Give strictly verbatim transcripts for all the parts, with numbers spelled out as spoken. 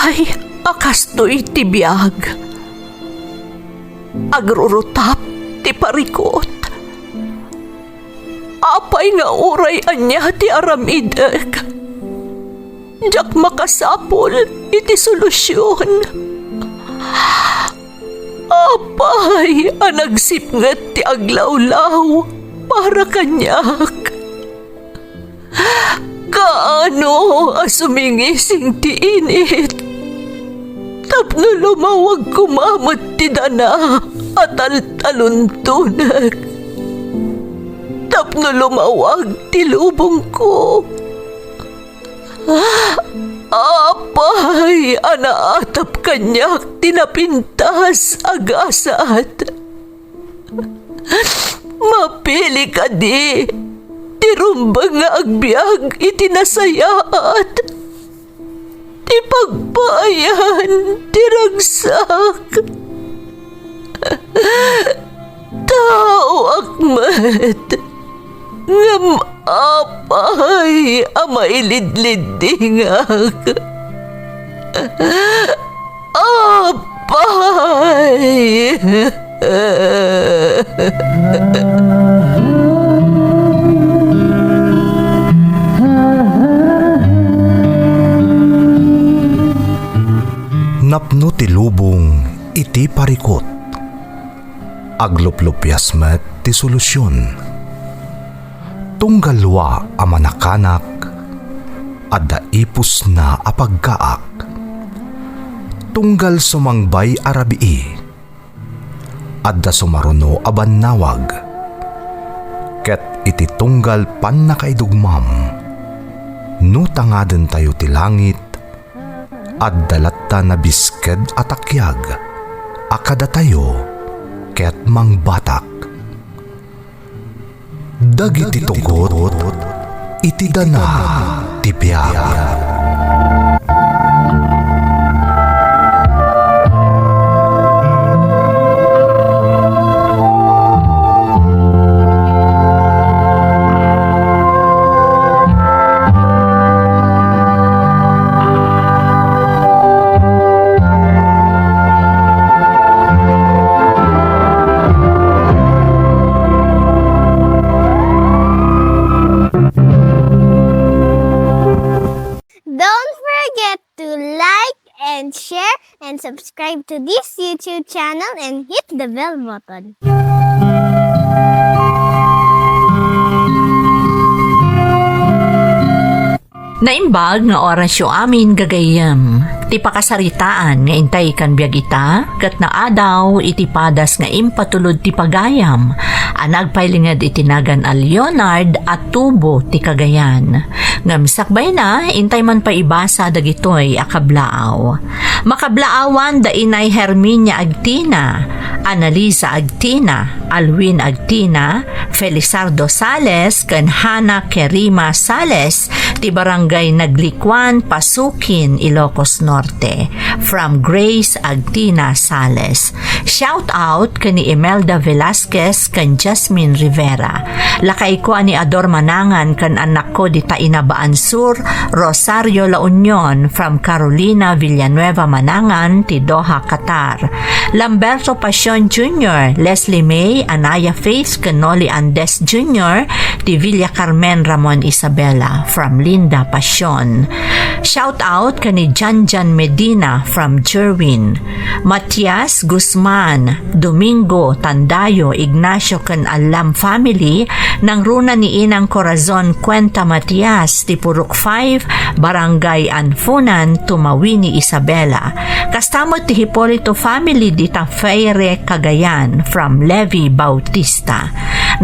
Ay, a kastoy ti biag. Agrurutap ti parikut. Apay nga uray ania ti aramidek, diak makasapul iti solusion. Apay a nagsipnget ti aglawlaw para kaniak? Kaano a sumingising ti init tapno lumawag koma met ti dana a taltaluntonek, tapno lumawag ti lubongko? Apay a naatap kaniak ti napintas a gasat? Mapili kadi ti rumbeng nga agbiag iti nasayaat, ti pagpaayan ti ragsak? Taoak met, ngem apay a mailidliddingak? Apay! Napno ti lubong iti parikut. Agluplupias met ti solusion. Tunggal dua a manakanak, adda ipusna a pagkaak. Tunggal sumangbay a rabii, adda sumaruno a bannawag. Ket iti tunggal pannakaidugmam, no tangadentayo ti langit, adda latta nabisked a takiag a kadatayo ket mangbatak. Dagiti tugot iti dana ti biag. Don't forget to like and share and subscribe to this YouTube channel and hit the bell button. Naimbag nga orasyo amin, gagayyem. Ti pakasaritaan nga intay kan biag ita, ket naadaw iti padas nga impatulod ti pagayam a nagpailinged iti nagan a Leonard a tubo ti Cagayan. Ngem sakbayna, intay man pay ibasa dagitoy a kablaaw. Makablaawan da Inay Herminia Agtina, Annalisa Agtina, Alwin Agtina, Felizardo Sales, ken Hana Kerima Sales, ti Barangay Naglikuan, Pasukin, Ilocos Norte. From Grace Agtina Sales. Shout out ken ni Imelda Velasquez ken Jasmine Rivera. Lakayko a ni Ador Manangan ken annakko dita Inabaan Sur, Rosario La Union, from Carolina Villanueva Manangan ti Doha, Qatar. Lamberto Pasion Junior, Leslie May, Anaya Faith, ken Noli Andes Junior, ti Villa Carmen Ramon Isabela, from Linda Pasion. Shout out ken ni Janjan Medina from Jerwin. Matias Guzman, Domingo, Tandayo, Ignacio ken Allam family, nangruna ni Inang Corazon Cuenta Matias, ti Purok five, Barangay Anfunan, Tumawini, Isabela. Kasta met ti Hipolito family dita Faire, Cagayan, from Levi Bautista.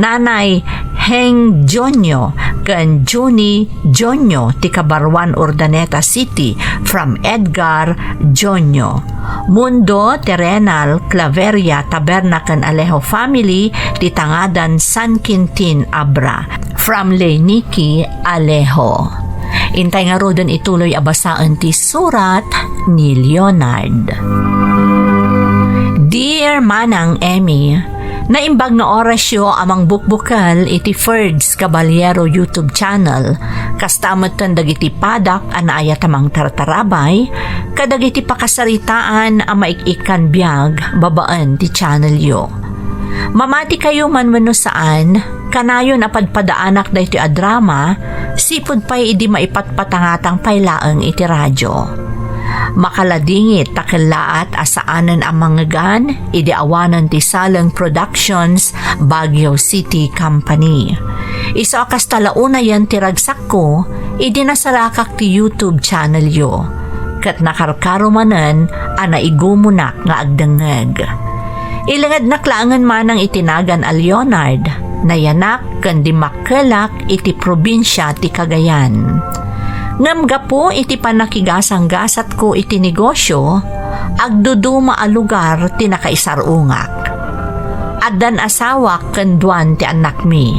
Nanay Heng Jonio ken Junie Jonio ti Kabaruan, Urdaneta City, from Edgar Jonio. Mundo Terrenal, Claveria, Taberna ken Alejo family ti Tangadan, San Quintin, Abra, from Leiniki Alejo. Intay ngaruden ituloy a basaen ti surat ni Leonard. Dear Manang Emmy, Naimbag nga orasyo a mangbukbukel iti Ferds Caballero YouTube channel, kasta metten dagiti padak a naayat a mangtartarabay, kadagiti pakasaritaan a maik-ikkan biag babaen ti channelyo. Mamati kayo man wenno saan, kanayon a padpadaanak daytoy a drama, sipud pay idi maipatpatangatang pay laeng iti radio. Makaladingit ta kellaat a saanen a mangngegan idi awanen ti Saleng Productions, Baguio City Company. Isu a kasta la unayen ti ragsakko idi nasarakak ti YouTube channelyo, ket nakarkaro manen a naigumunak nga agdengngeg. Ilingednak laengen manang iti nagan a Leonard, nayanak ken dimmakkelak iti probinsia ti Cagayan. Ngem gapu iti pannakigasanggasatko iti negosyo, agduduma a lugar ti nakaisarungak. Addan asawak ken duan ti annakmi.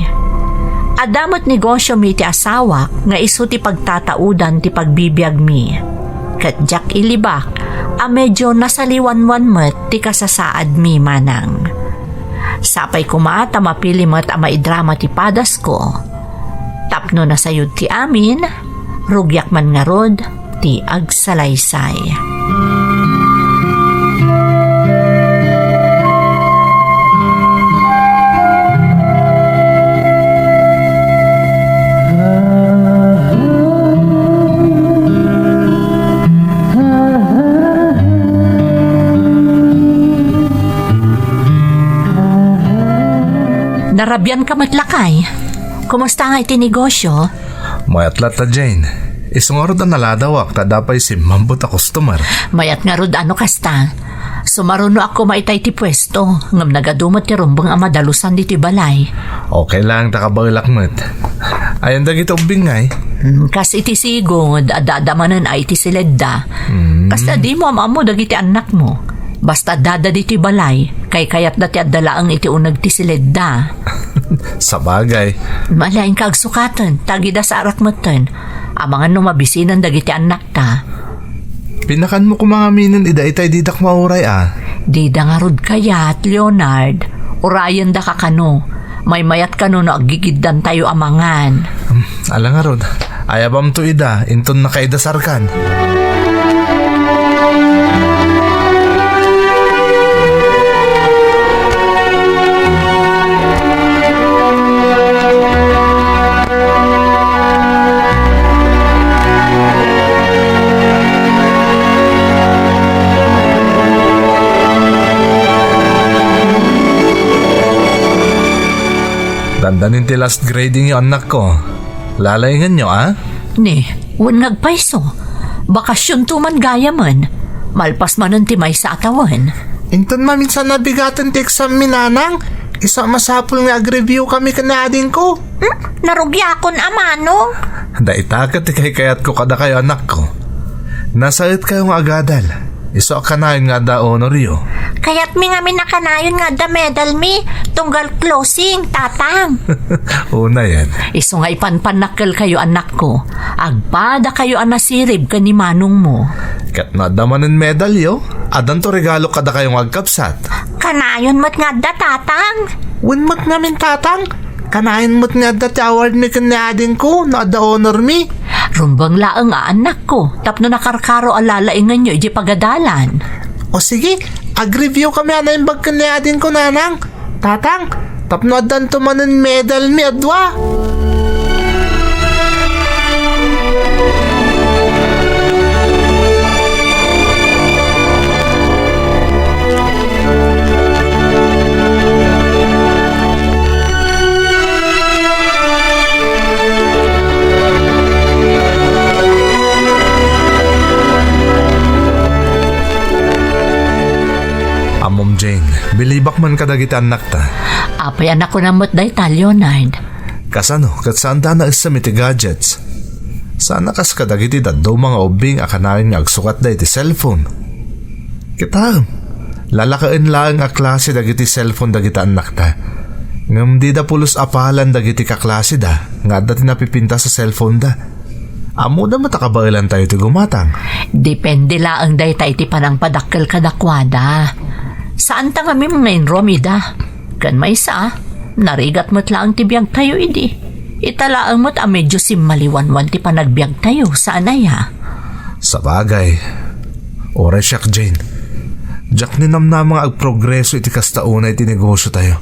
Adda met negosyomi ti asawak nga isu ti pagtataudan ti pagbibiagmi. Ket diak ilibak a medio nasaliwanwan met ti kasasaadmi manang. Sapay koma ta mapili met a maidrama ti padasko. Tapno nasayod ti amin, rugiak man ngarud ti agsalaysay. Narabian ka met, lakay. Kumusta nga iti negosyo? Mayat latta, Jane. Isu ngarud a naladawak ta adda pay simmambut a customer. Mayat ngarud no kasta. Sumarunoak koma itay ti puesto, ngem nagadu met ti rumbeng a madalusan ditoy balay. Okay lang ta kabaelak met. Ayan dagiti ubbing ngay? Hmm, kas iti sigud, adda-adda manen a iti siledda. Hmm. Kasta dimo am-ammo dagiti annakmo. Basta adda ditoy balay, kaykayatda ti adda laeng iti uneg ti siledda. Sabagay. Malain ka agsukaten, ta agidasaarak metten. Amangan no mabisinan dagiti annakta. Pinakanmo koma ngaminen ida itay didak mauray a. Dida ngarud kayat, Leonard. Urayendaka kano. Maymayat kano no aggigiddantayo a mangan. Hmm, ala ngarud. Ayabamto ida, inton nakaidasarkan. Dandanin ti last grading yo, annakko. Lalaingenyo, a? Ni, wen nga agpayso. Bakasionto man gayamen. Malpas manen ti maysa a tawen. Inton maminsan nabigaten ti exam mi, nanang, isu a masapul nga agreview kami ken ni adingko. Hmm? Narugiakon a manong. Dayta ket ti kaykayatko kadakayo, anakko. Nasaetkayo nga agadal. Isu a kanayon nga adda honoryo. Kayatmi ngamin a kanayon nga adda medalmi, tunggal closing, tatang. Unayen. Isu nga ipanpannakkelkayo, anakko. Agpadakayo a nasirib ken ni manongmo. Ket no adda manen medalyo, addanto regalo kadakayo nga agkabsat. Kanayon met nga adda, tatang. Wen met ngamin, tatang. Kanayon met nga adda ti award mi ken ni adingko no adda honor mi. Rumbeng laeng a, annakko, tapno nakarkaro a lalaingenyo idiay pagadalan. O sige, agreview kami a naimbag ken ni adingko, nanang. Tatang, tapno addanto manen medal mi a dua. Ammom, Jane, bilibak man kadagiti annakta. Apay a nakunam met dayta, Leonard? Kasano ket saanda naessem iti gadgets? Sana kas kadagiti dadduma nga ubbing a kanayon nga agsukatda iti cellphone. Kitaem, lalakaen laeng a klase dagiti cellphone dagiti annakta. Ngem dida pulos apalan dagiti kaklaseda nga adda ti napipintas a cellphoneda. Ammoda met a kabaelantayo ti gumatang. Depende laeng dayta iti panangpadakkel kadakuada. Saanta ngamin nga inruam ida. Ken maysa, narigat met laeng ti biagtayo idi. Ita laeng met a medyo simmaliwanwan ti panagbiagtayo, saan aya? Sabagay. Uray siak, Jane. Diak ninamnama nga agprogreso iti kasta unay ti negosiotayo.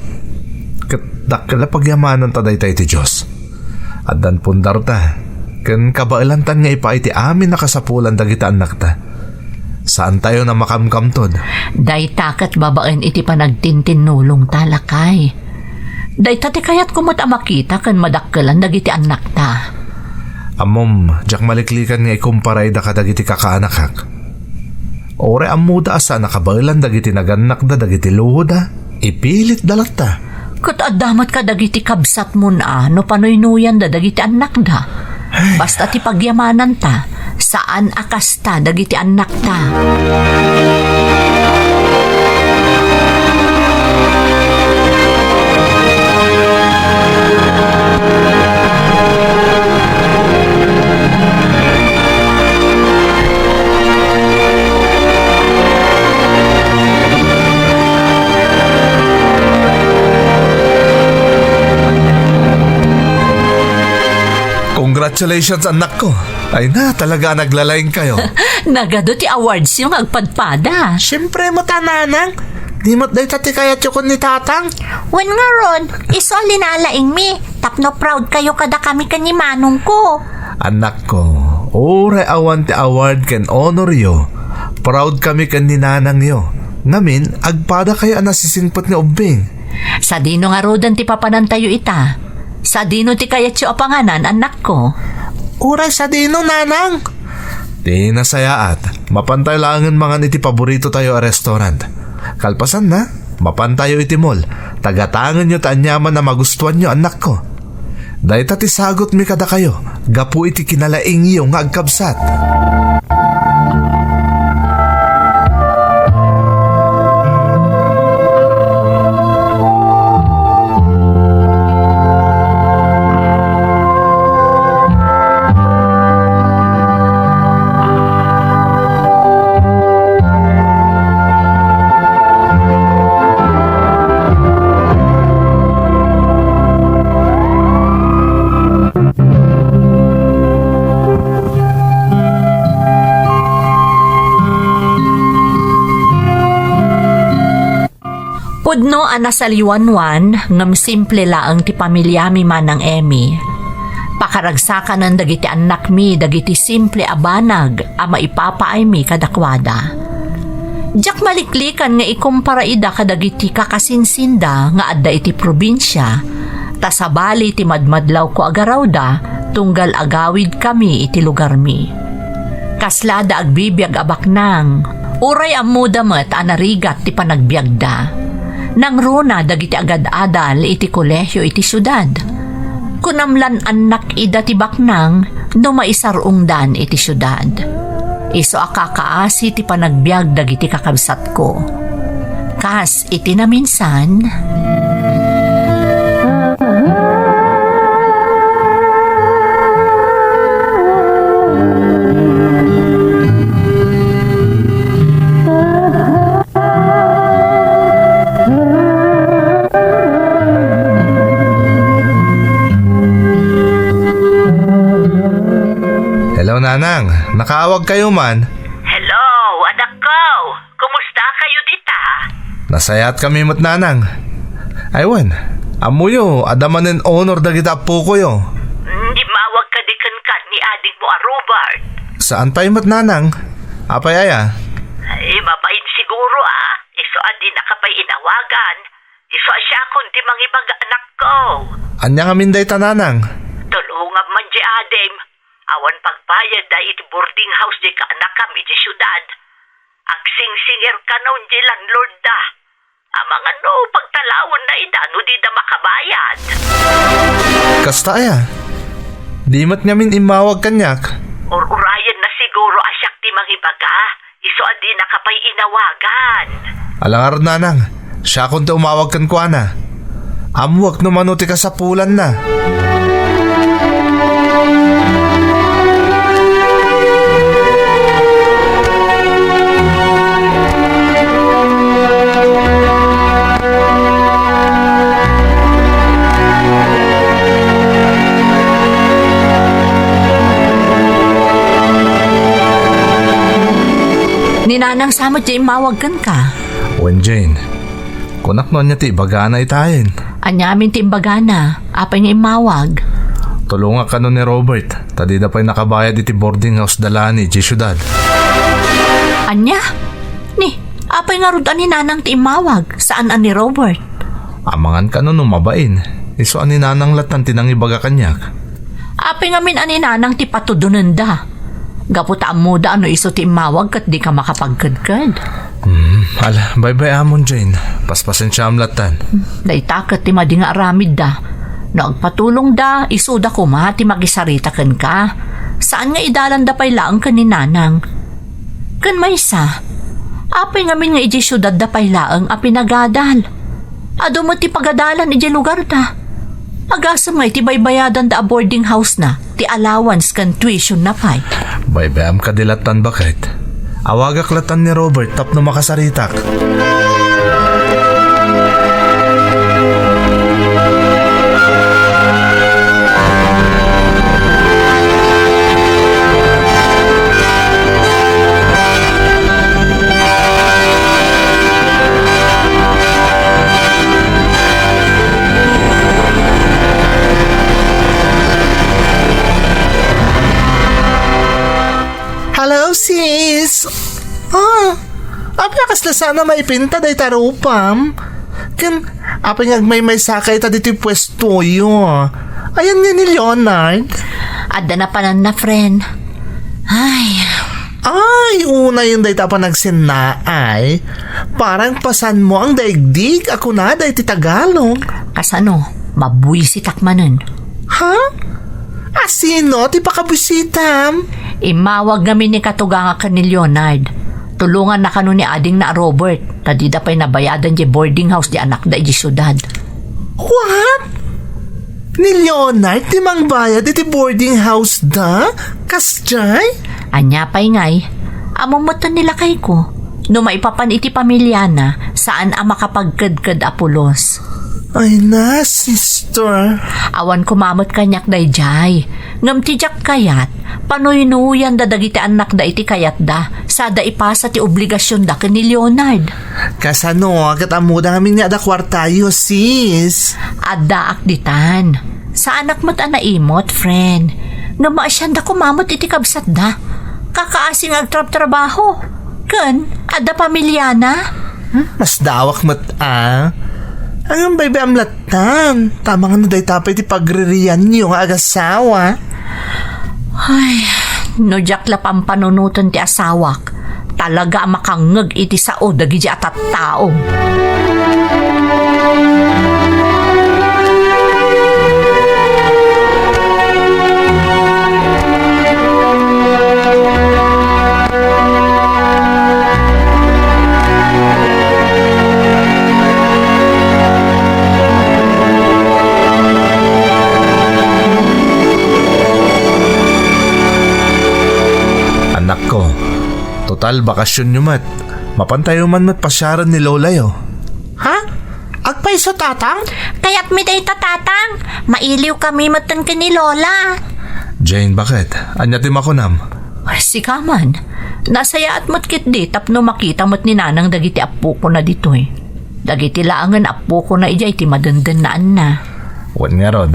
Ket dakkel a pagyamananta dayta iti Dios. Addan pundarta, ken kabaelantan nga ipaay ti amin a kasapulan dagiti annakta. Saantayon a makamkamtod. Dayta ket babaen iti panagtintinnulongta, lakay. Dayta ti kayatko met a makita ken madakkelan dagiti annakta. Ammom, diak maliklikan nga ikumparaida kadagiti kakaanakak. Uray ammoda a saan a kabaelan dagiti nagannakda dagiti luhoda, ipilitda latta. Ket adda met kadagiti kabsatmon a no panuynoyanda dagiti annakda. Ay. Basta ti pagyamananta, saan a kasta dagiti annakta. Congratulations, annakko. Ay na, talaga a naglalaing kayo. Nagadu ti awards yo nga agpadpada. Siyempre met a, nanang. Di met dayta ti kayatyo ken ni tatang. Wen ngarud, isu a linalaingmi. Tapno proud kayo kadakami ken ni manongko. Annakko, uray awan ti award ken honoryo, proud kami ken ni nanangyo. Ngamin, agpada kayo a nasisingpet nga ubbing. Sadino ngaruden ti papanantayo ita? Sadino ti kayatyo a panganan, annakko? Uray sadino, nanang? Ti nasayaat, mapantayo laengen mangan iti paboritotayo a restaurant. Kalpasanna, mapantayo iti mall, ta gatangenyo ti aniaman a magustuanyo, annakko. Dayta ti sagutmi kadakayo gapu iti kinalaingyo nga agkabsat. Pudno a nasaliwanwan, ngem simple laeng ti pamiliami, Manang Emmy. Pakaragsakanen dagiti annakmi dagiti simple a banag a maipapaaymi kadakuada. Diak maliklikan nga ikumpara ida kadagiti kakasinsinda nga adda iti probinsia, ta sabali ti madmadlawko a garawda tunggal agawidkami iti lugarmi. Kaslada agbibiag a baknang, uray ammoda met a narigat ti panagbiagda. Nangruna dagiti agad-adal iti kolehio iti siudad. Kunam lan annak ida ti baknang no maisar-ongdan iti siudad. Isu a kakaasi ti panagbiag dagiti kakabsatko. Kas iti naminsan. Hello, Nanang. Nakaawag kayo man? Hello, anak ko. Kumusta kayo dita? Nasayaat kami met, Nanang. Ay wen, ammoyo, adda manen honor dagiti appokoyo. Mm, immawag kadi kenka ni adingmo a Robert. Saan pay met, Nanang? Apay aya? Ay, mabain siguro, ah. Isu a dinaka pay inawagan. Isu a siakon ti mangibaga, anakko. Ania ngamin dayta, Nanang? Tulongam man di adim. Awan pagbayadda iti boarding house di kaanakam iti siudad. Agsingsinger kanon di landlordda. Amangan no pagtalawenna ida no dida makabayad. Kasta aya? Di met ngamin immawag kaniak? Ur-urayenna siguro a siak ti mangibaga. Isu a dinaka pay inawagan. Ala ngarud, Nanang, siakon ti umawag kenkuana. Ammoek no mano ti kasapulanna. Nanang sa met ti immawag kenka. Wen, Jane. Kunak no ania ti ibagana itayen. Ania amin ti imbagana? Apay nga immawag? Tulongak kano ni Robert, ta dida pay nakabayad iti boarding house da la ni idiay siudad. Ania? Ni, apay ngarud a ni Nanang ti immawag, saan a ni Robert? Amangan kano no mabain. Isu a ni Nanang latan ti nangibaga kaniak. Apay ngamin a ni Nanang ti patudonenda? Gapu ta ammoda a no isu ti immawag ket dika makapagkedked. Hmm, ala, baybay-amon, Jane. Paspasensiaam latan. Dayta ket ti madi nga aramidda. No agpatulongda, isuda koma ti makisarita kenka. Saan nga idalanda pay laeng ken ni Nanang. Ken maysa, apay ngamin nga idiay siudadda pay laeng a pinagadal? Adu met ti pagadalan idiay lugarda. Agasem nga iti baybayadanda a boarding house na, ti allowance ken tuition na pay. Baybay-am kadi latan, baket. Awagak latan ni Robert tapno makasaritak. Hello, sis! Ah, apay a kasla saan a maipinta dayta rupam? Ken, apay nga agmaymaysa kayta ditoy puestoyo? Ayan nga ni Leonard? Adda napananna, friend. Ay. Ay, unayen dayta a panagsennaay. Parang pasanmo ang daigdig a kunada iti Tagalog. Kasano? Mabuisitak manen. Ha? Asino ti pakabisitam? Immawag ngamin ni katugangak ken ni Leonard. Tulonganna kano ni adingna a Robert, ta dida pay nabayadan diay boarding house ti anakda idiay siudad. What? Ni Leonard ti mangbayad iti boarding house da? Kasdiay? Ania pay ngay? Ammom metten ni lakayko. No maipapan iti pamiliana, saan a makapagkedked a pulos. Ay na, sister. Awan koma met kaniak daydiay. Ngem ti diak kayat, panuynoyanda dagiti annakda iti kayatda, sada ipasa ti obligasionda ken ni Leonard. Kasano, ket ammoda ngamin nga adda kuartayo, sis? Addaak ditan. Saanak met a naimot, friend. Ngem maasianda koma met iti kabsatda. Kakaasi nga agtrabtrabaho. Ken, adda pamiliana. Hmm, masdaawak met a. Ngem baybay-am latan. Tama nga no dayta pay ti pagririanyo nga agasawa. Ay, no diak la pampanunoten ti asawak, talaga a makangngeg iti sao dagidi a tattao. Anakko, total bakasionyo met. Mapantayo man met pasiaren ni lolayo. Ha? Agpayso, Tatang? Kayatmi dayta, Tatang. Mailiwkami metten ken ni Lola. Jane, baket? Ania ti makunam? Sika man. Nasayaat met ketdi tapno makita met ni Nanang dagiti appokona ditoy. Dagiti laengen appokona idiay ti madendennaanna. Wen ngarud,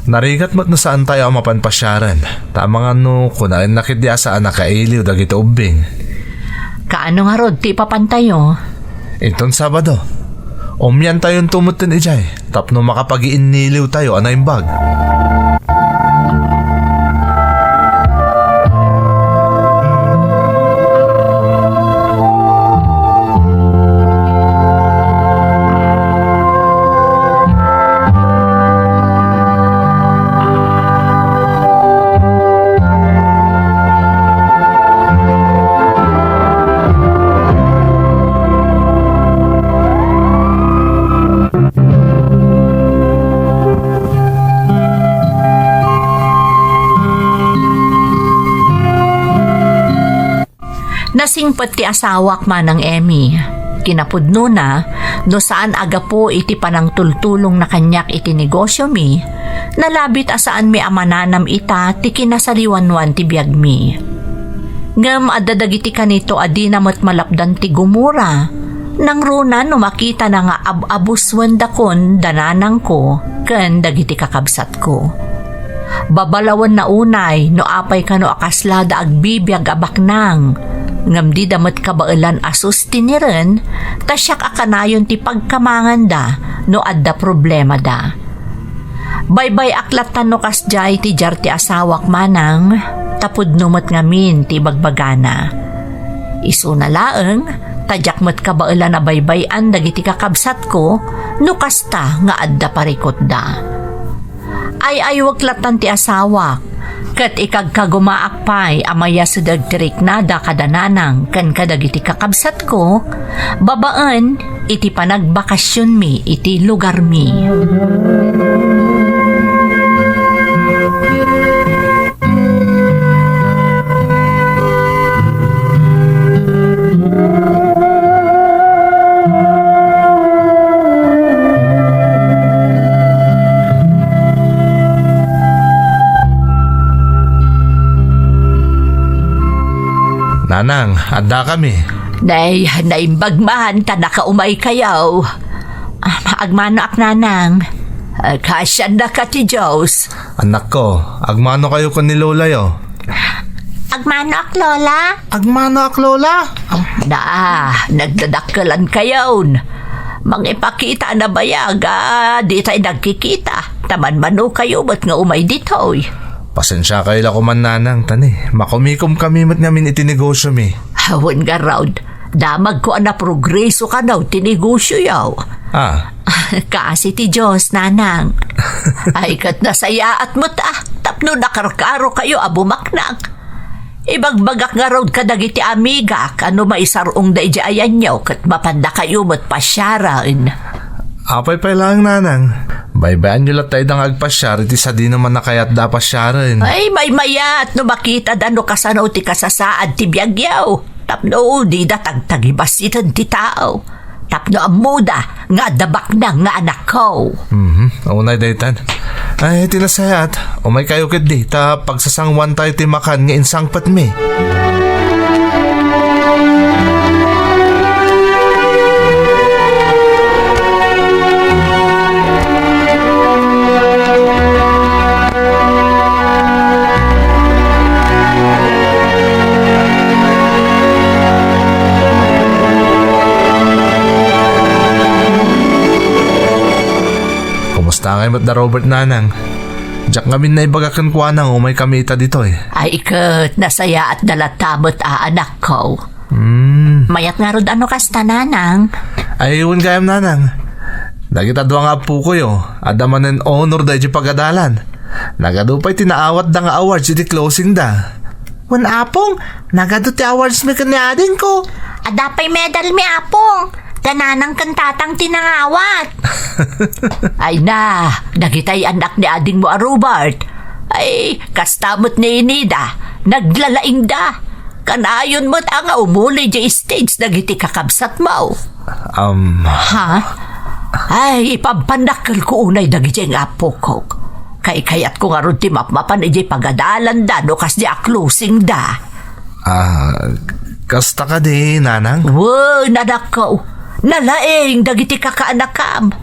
narigat met no saantayo a mapan pasiaren, ta amangan no kunaenna ketdi a saan a kailiw dagiti ubbing. Kaano ngarud ti ipapantayo? Inton Sabado, umiantayonto metten idiay tapno makapagiinniliwtayo a naimbag. Nasingpet ti asawak, Manang Emmy. Kinapudnona, no saan a gapu iti panangtultulongna kaniak iti negosiomi, nalabit a saanmi a mananam ita ti kinasaliwanwan ti biagmi. Ngem adda dagiti kanito a dina met malapdan ti gumura. Nangruna no makitana nga ab-abusendakon da nanangko ken dagiti kakabsatko. Babalawenna unay no apay kano a kaslada agbibiag a baknang, ngem dida met kabaelan a sustiniren, ta siak a kanayon ti pagkamanganda no adda problemada. Baybay-ak lattan no kasdiay ti diar ti asawak manang, ta pudno met ngamin ti ibagbagana. Isuna laeng, ta diak met kabaelan a baybay-an dagiti kakabsatko no kasta nga adda parikutda. Ay-aywek lattan ti asawak, ket ikagkagumaak pay a mayasedeg ti riknada kada nanang ken kadagiti kakabsatko, babaen iti panagbakasionmi iti lugarmi. Nanang, adda kami. Nay, naimbag man ta nakaumaykayo. Ah, agmanoak, nanang. Ah, kaasiannaka ti Dios. Anakko, agmanokayo ken ni lolayo? Agmanoak, lola. Agmanoak, lola? Da, nagdadakkelankayon. Mangipakita na bayag a ditay nagkikita. Ta manmanokayo met nga umay ditoy. Pasensiakayo la koman, nanang, ta ni, makumikom kami met ngamin iti negosiomi. Awan ngarud, damagko a naprogreso kano ti negosioyo. Ah. Kaasi ti Dios, nanang. Ay, ket nasayaat met, ah, tapno nakarkarokayo a bumaknang. Ibagbagak ngarud kadagiti amigak a no maisar-ongda idiay ayanyo ket mapandakayo met pasiaren. Apay pay laeng, nanang? Baybayanyo latta ida nga agpasiar iti sadino man a kayatda a pasiaren. Ay, maymayat no makitada no kasano ti kasasaad ti biagyo. Tapno dida tagtagibassiten ti tao. Tapno ammoda nga adda baknang nga anakko. Mhm. Unay daytan. Ay, ti nasayaat, umaykayo ketdi, ta pagsasanguantayo ti makan nga insangpetmi. Kumusta ngay met da Robert, nanang? Diak ngamin naibaga kenkuana nga umaykami ita ditoy. Ay ket, nasayaatda latta met a, anakko. Hmm. Mayat ngarud a no kasta, nanang. Ay, wen gayam, nanang. Dagita dua nga appokoyo, adda manen honorda idiay pagadalan. Nagadu pay ti naawatda nga awards iti closingda. Wen, apong, nagadu ti awardsmi ken ni adingko. Adda pay medalmi, apong. Ta nanang ken tatang ti nangawat. Ay na, dagitay annak ni adingmo a Robert. Ay, kasta met ni Inida, naglalaingda. Kanayon met a nga umuli idiay stage dagiti kakabsatmo. Um. Ha? Ay, ipampandakkelko unay dagiti nga appokok. Kaykayatko ngarud ti mapmapan idiay pagadalanda no kasdi a closingda. Ah, kasta kadi, nanang? Wen, anakko. Nalaing dagiti kakaanakam.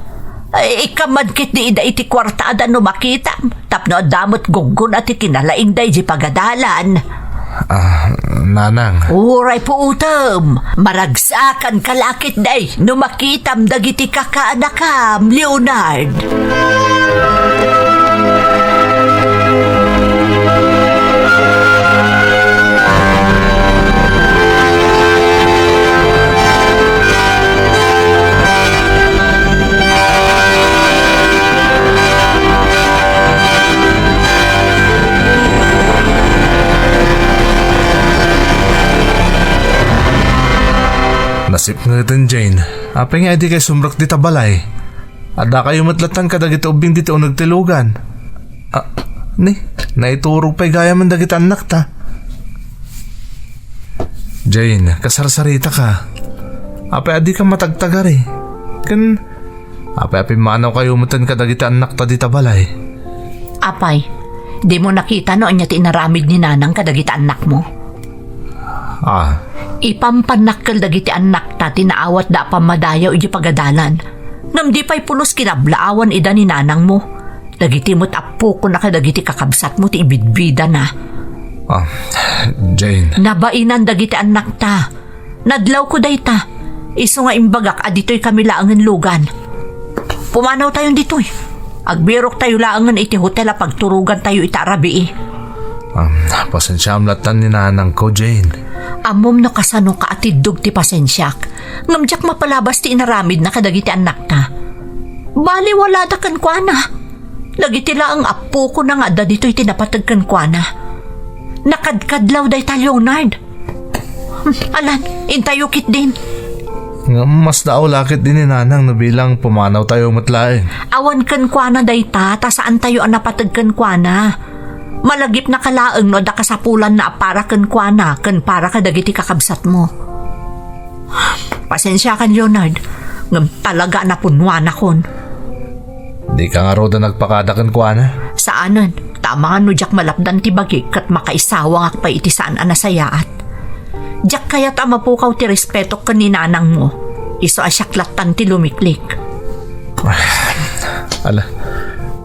Ay, ikkan man ketdi ida iti kuartada no makitam. Tapno adda met guggon a ti kinalaingda idiay pagadalan. Ah, nanang. Uray puutem, maragsakanka la ketdi no makitam dagiti kakaanakam, Leonard. Nasipngeten, Jane. Apay nga idi kay sumrek dita balay? Addakayo met latan kadagiti ubbing diti uneg ti lugan. Ah, ni, naiturog pay gayamen dagiti annakta. Jane, kasarsaritaka. Apay a dika matagtagari? Ken apay a pimmanawkayo metten kadagiti annakta dita balay? Apay, dimo nakita no ania ti inaramid ni nanang kadagiti annakmo? Ah. Ipampannak kel dagiti annakta ti naawatda a pammadayaw iti pagadalan. Ngem di pay pulos kinablaawan ida ni nanangmo. Dagiti met appokona kadagiti kakabsatmo ti ibidbidana. Ah, Jane. Nabainan dagiti annakta. Nadlawko dayta. Isu nga imbagak a ditoy kami laengen lugan. Pumanawtayon ditoy. Agbiroktayo laengen iti hotel a pagturogantayo ita a rabii. Ah, pasensiaam lattan ni nanangko, Jane. Ammom no kasano kaatiddog ti pasensiak. Ngem diak mapalabas ti inaramidna kadagiti annakta. Baliwalada kenkuana. Dagiti laeng appokona nga adda ditoy ti napateg kenkuana. Nakadkadlaw dayta, Leonard. Hmm, alan, intayo ketdin. Ngem masdaaw la ketdi ni nanang no bilang pumanawtayo met laeng. Awan kenkuana dayta, ta saantayo a napateg kenkuana. Malagipnaka laeng no adda kasapulanna a para kenkuana ken para kadagiti kakabsatmo. Pasensiakan, Leonard, ngem talaga a napunnuanakon. Dika ngaruden agpakada kenkuana? Saanen, ta amangan no diak malapdan ti bagik ket makaisawangak pay iti saan a nasayaat. Diak kayat a mapukaw ti respetok ken ni nanangmo. Isu a siak lattan ti lumiklik. Ala,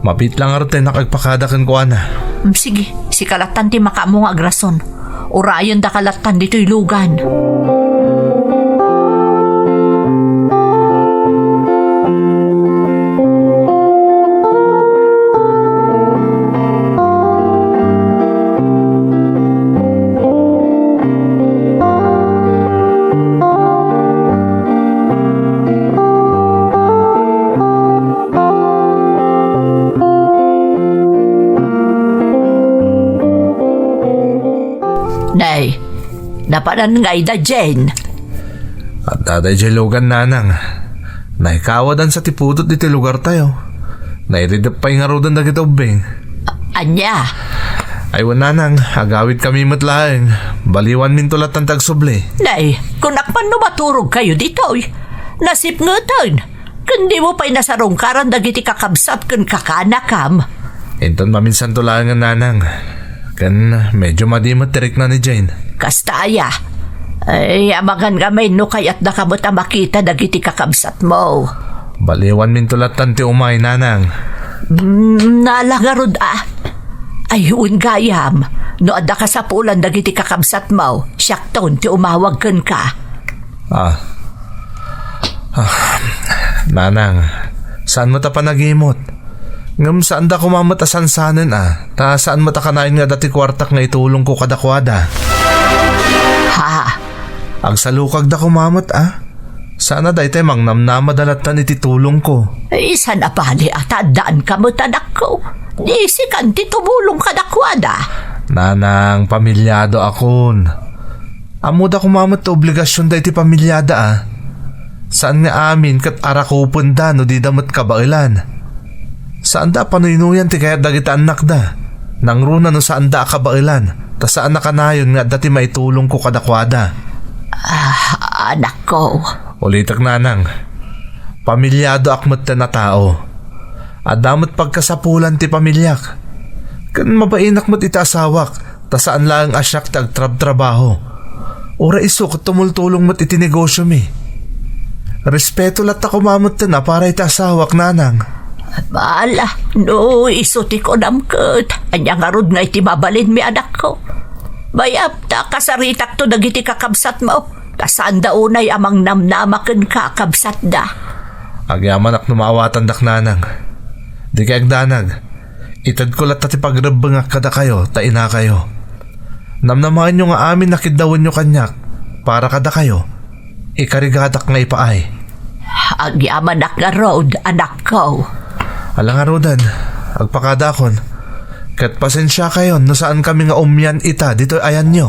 mabiit la ngarud ta innak agpakada kenkuana. Mm, sige, sika lattan ti makaammo nga agrason. Urayendaka lattan ditoy lugan. Nay, napanan ngay da, Jane? Adda daydiay lugan, nanang. Naikawadansa ti pudot iti lugartayo. Nairidep pay ngaruden dagiti ubbing. A-, ania? Ay, wen, nanang, agawidkami met laeng. Baliwanminto lattan ti agsubli. Nay, kunak man no maturogkayo ditoy. Nasipngeten. Ken dimo pay nasarungkaran dagiti kakabsat ken kakanakam. Inton maminsanto laengen, nanang. Ken medyo madi met ti rikna ni Jane. Kasta aya? Ay, amangan ngamin no kayatdaka met a makita dagiti kakabsatmo. Baliwanminto lattan ti umay, nanang. Mm, nala ngarud a. Ay, wen gayam, no adda kasapulan dagiti kakabsatmo, siakton ti umawag kenka. Ah. Ah, nanang, saan met a panagimot? Ngem saanda koma met a sansanen a, ta saan met a kanayon nga adda ti kuartak nga itulongko kadakuada. Ha? Agsalukagda koma met a. Saan a daytay mangnamnamada lattan iti tulongko. Ay, saan a bali a ta addaanka met, anakko. Di sikan ti tumulong kadakuada. Nanang, pamilyado akon. Ammoda koma met ti obligasionda iti pamilyada a. Saan nga amin ket arakupenda no dida met kabaelan. Saanda a panuynuyan ti kayat dagiti annakda. Nangruna no saanda a kabaelan, ta saan a kanayon nga adda ti maitulongko kadakuada. Ah, anakko. Ulitek, nanang. Pamilyadoak metten a tao. Adda met pagkasapulan ti pamiliak. Ken mabainak met iti asawak, ta saan laeng a siak ti agtrabtrabaho. Uray isu ket tumultulong met iti negosiomi. Respeto latta koma metten a para iti asawak, nanang. Bala, no isu ti kunam ket, ania ngarud nga iti mabalinmi, anakko? Mayat ta kasaritakto dagiti kakabsatmo, ta saanda unay a mangnamnama kenka a kabsatda. Agyamanak no maawatandak, nanang. Dikay agdanag. Itedko latta ti pagrebbengak kadakayo ta inakayo. Namnamaenyo nga amin a kiddawenyo kaniak para kadakayo, ikarigadak nga ipaay. Agyamanak ngarud, anakko. Ala ngaruden, agpakadakon. Ket pasensiakayon no saankami nga umian ita ditoy ayanyo.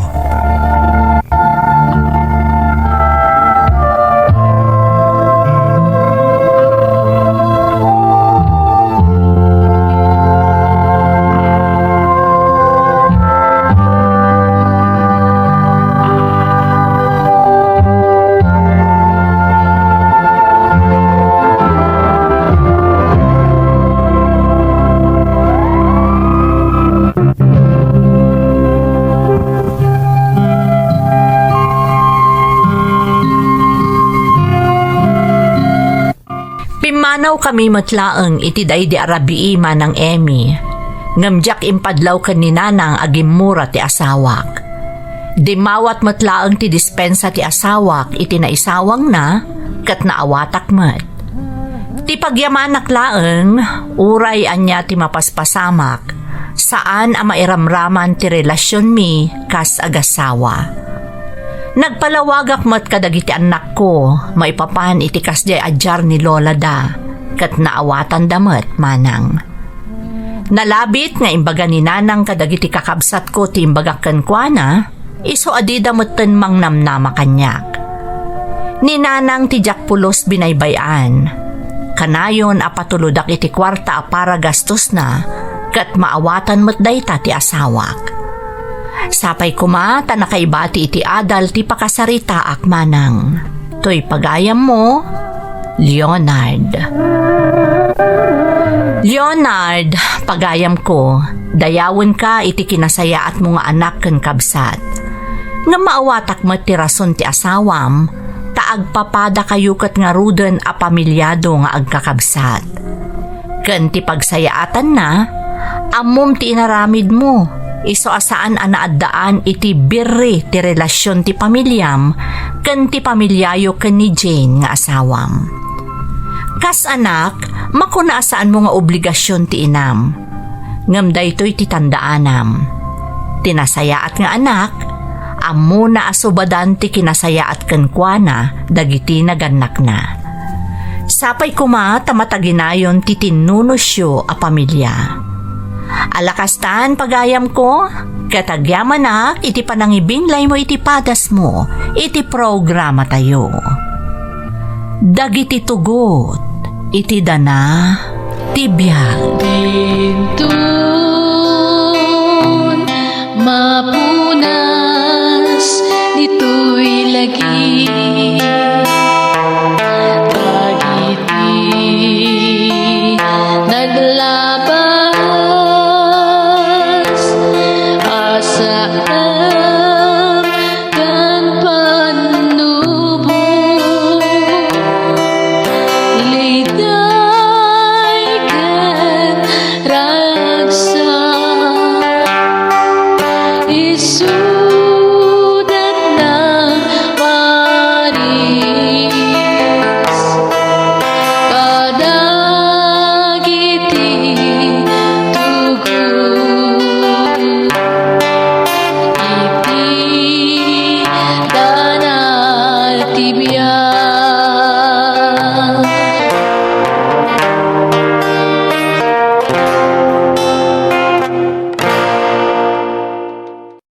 Nanawkami met laeng iti daydi a rabii, Manang Emmy, ngem diak impadlaw ken ni Nanang a gimmura ti asawak. Dimmawat met laeng ti dispensa ti asawak iti naisawangna, ket naawatak met. Ti pagyamanak laeng, uray ania ti mapaspasamak, saan a mairamraman ti relasionmi kas agassawa. Nagpalawagak met kadagiti annakko maipapan iti kasdiay a diar ni lolada, ket naawatanda met, Manang. Nalabit nga imbaga ni Nanang kadagiti kakabsatko ti imbagak kenkuana, isu a dida metten mangnamnama kaniak. Ni Nanang ti diak pulos binaybay-an. Kanayon a patulodak iti kuarta a para gastosna, ket maawatan met dayta ti asawak. Sapay koma ta nakaibati iti adal ti pakasaritaak, Manang. Toy pagayammo, Leonard. Leonard, pagayamko, dayawenka iti kinasayaatmo nga anak ken kabsat. Ngem maawatak met ti rason ti asawam, ta agpapadakayo ket ngaruden a pamilyado nga agkakabsat. Ken ti pagsayaatanna, ammom ti inaramidmo, isu a saan a naaddaan iti birri ti relasion ti pamiliam ken ti pamiliayo ken ni Jane nga asawam. Kas anak, makuna a saanmo nga obligasion ti inam. Ngem daytoy ti tandaanam. Ti nasayaat nga anak, ammona a subadan ti kinasayaat kenkuana dagiti nagannakna. Sapay koma ta mataginayon ti tinnunosyo a pamilia. Ala kastan, pagayamko, ket agyamanak iti panangibinglaymo iti padasmo iti programatayo. Dagiti tugot iti dana ti biag. Dinton mapunas ditoy lagi, dagiti naglabas a saan ken pannubo, liday ken ragsak, isu